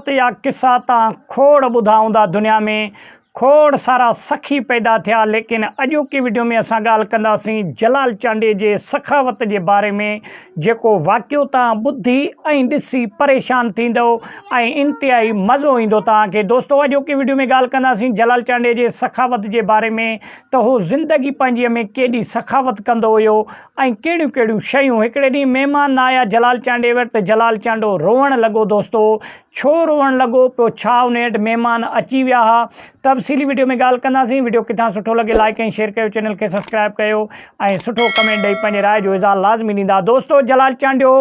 سخاوت جا قصا تان کوڙ ٻڌا هوندا دنيا ۾ کوڙ سارا سخي پيدا ٿيا ليڪن اڄوڪي وڊيو ۾ اسان ڳالهه ڪنداسين جلال چانڊيي جي سخاوت جي باري ۾ جيڪو واقعو توهان ٻڌي ۽ ڏسي پريشان ٿيندؤ ۽ انتهائي مزو ايندو توهان کي دوستو اڄوڪي وڊيو ۾ ڳالهه ڪنداسين جلال چانڊيي جي سخاوت جي باري ۾ ته هو زندگي پنهنجي ۾ ڪيڏي سخاوت ڪندو هيو ۽ ڪهڙيون ڪهڙيون شيون هڪڙي ڏينهن مهمان نه آيا جلال چانڊيي وٽ ته جلال چانڊو روئڻ لڳو دوستو ڇو روئڻ لڳو پيو ڇا انهي وٽ مهمان اچي ويا ها تفصيلي وڊيو ۾ ڳالهه ڪنداسين وڊيو ڪٿان سٺو لڳي لائيڪ ۽ شيئر ڪيو چينل کي سبسڪرائب ڪيو ۽ سٺو ڪمينٽ ڏئي پنهنجي راء جو اظهار لازمي ڏيندا دوستو جلال چانڊيو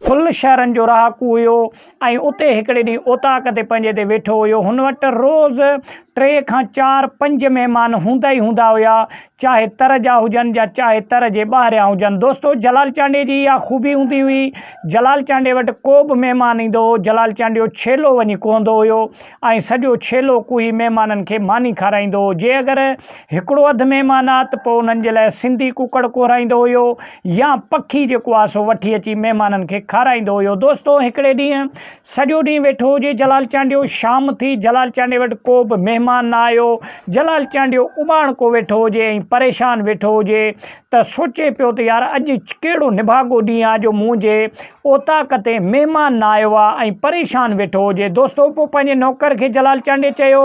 ٿل شهرن جو رهاڪو هيو ۽ اتي هڪڙي ڏينهن اوطاق تي پنهنجي تي ويٺو هيو هن وٽ روز ٽي کان چار پنج مهمان هوندا ئي هوندا هيا چاهي تر جا هجن يا چاهي تر جي ٻاهريان هجن. دوستو جلال چانڊيي جي اها خوبي هوندي هئي، جلال چانڊيي وٽ ڪو به مهمان ايندو هو، جلال چانڊيو ڇيلو وڃي ڪوهندو هيو ۽ سڄو ڇيلو ڪوهي مهمانن کي ماني کارائيندو هو. جي اگر هڪڙو اڌ مهمان آ ته پوء انهن جي لاء سنڌي ڪڪڙ ڪوهرائيندو هيو يا پکي جيڪو آ سو وٺي اچي مهمانن کي کارائيندو هيو. دوستو هڪڙي ڏينهن سڄو ڏينهن ويٺو هجي جلال چانڊيو، شام ٿي جلال چانڊيي وٽ ڪو به مهمان نه آيو، جلال چانڊيو اٻاڻڪو ويٺو هجي ۽ پريشان ويٺو هجي ته سوچي پيو ته يار اڄ ڪهڙو نڀاڳو ڏينهن آ جو منهنجي اوطاق تي مهمان نه آيو آ ۽ پريشان ويٺو هجي دوستو پوء پنهنجي نوڪر کي جلال چانڊيي چيو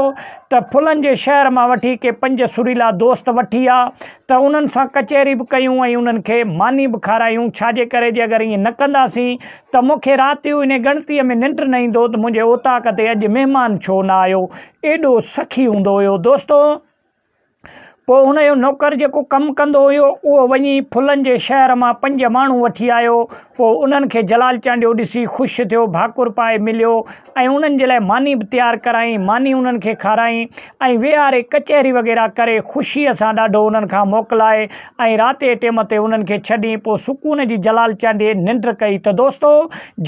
ته ڦلن جي شهر مان وٺي ڪي پنج سريلا دوست وٺي آ ته انهن سان ڪچهري به ڪيون ۽ انهن کي ماني به کارايون ڇاجي ڪري جي اگر ائين نه ڪنداسين ته مون کي رات جو انهي ڳڻتيء ۾ ننڊ نه ايندو ته منهنجي اوطاق تي اڄ مهمان ڇو نه آيو. ايڏو سخي هوندو هيو. دوستو! پوء هن جو نوڪر جيڪو ڪم ڪندو هيو، اهو وڃي ڦلن جي شهر مان پنج ماڻهو وٺي آيو. پوء انهن کي جلال چانڊيو ڏسي خوش ٿيو، ڀاڪر پائي مليو ۽ انهن جي لاء ماني به تيار ڪرائين. ماني انهن کي کارائين ۽ ويهاري ڪچهري وغيره ڪري خوشيء سان ڏاڍو انهن کان موڪلائي ۽ رات جي ٽيم تي انهن کي ڇڏي پوء سڪون جي جلال چانڊيي ننڊ ڪئي ته دوستو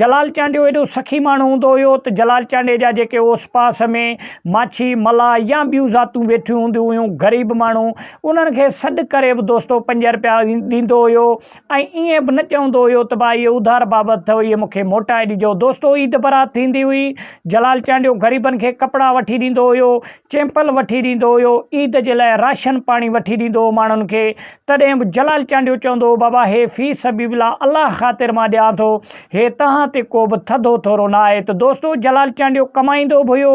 جلال چانڊيو ايڏو سخي ماڻهو هوندو هيو ته جلال چانڊيي جا جيڪي اوس پاس ۾ ماڇي، ملاح يا ٻيون ذاتون ويٺيون هونديون هيون غريب ماڻهو انهن کي سڏ ڪري به دوستو پنج رپيا ڏيندو هيو ۽ ائين به نه چوندو هيو ته ڀاء اهي اڌار بابت اٿو اهي مون کي موٽائي ڏجو دوستو عيد برات ٿيندي هئي جلال چانڊيو غريبن کي ڪپڙا وٺي ڏيندو هيو چيمپل وٺي ڏيندو هيو، عيد جي لاء راشن پاڻي وٺي ڏيندو هو ماڻهن کي، تڏهن به جلال چانڊيو چوندو هو بابا هي في سبيل الله الله خاطر مان ڏيان ٿو، هي توهان تي ڪو به ٿڌو ٿورو نه آهي ته دوستو جلال چانڊيو ڪمائيندو به هيو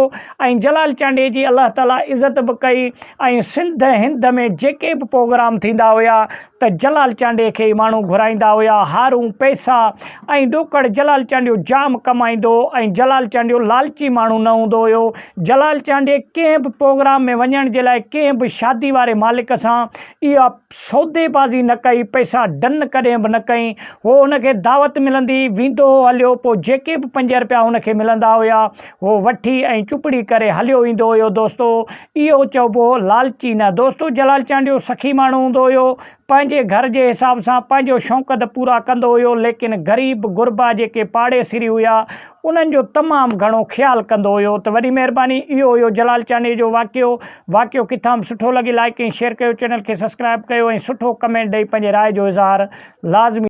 ۽ جلال چانڊيي جي الله تعالي عزت به ڪئي ۽ سنڌ هند ۾ جيڪي به پوگرام ٿيندا هيا ته جلال چانڊيي کي ئي ماڻهو گهرائيندا هيا، هارون، پئسا ۽ ڏوڪڙ جلال چانڊيو جام ڪمائيندو هو ۽ جلال چانڊيو لالچي ماڻهو نه هوندو هيو. جلال چانڊيي ڪنهن به پروگرام ۾ وڃڻ جي لاء ڪنهن به شادي واري مالڪ سان اها سوديبازي نه ڪئي، پئسا ڊن ڪڏهن به نه ڪئي. هو هن کي دعوت ملندي ويندو هو هليو، پوء جيڪي به پنج رپيا هن کي ملندا هيا، هو وٺي ۽ چپڙي ڪري هليو ايندو هيو. دوستو! اهو چئبو هو لالچي نه. دوستو جلال چانڊيو سخي ماڻهو هوندو هيو. پنهنجي گهر جي حساب سان پنهنجو شوق ته پورا ڪندو هيو ليڪن غريب غربا جيڪي پاڙيسري هيا انهن جو تمام گهڻو خيال ڪندو هيو ته وڏي مهرباني اهو هيو جلال چانڊيي جو واقعو واقعو ڪٿان به سٺو لڳي لائيڪ ۽ شيئر ڪيو چينل کي سسڪرائب ڪيو ۽ سٺو ڪمينٽ ڏئي پنهنجي راء جو اظهار لازمي.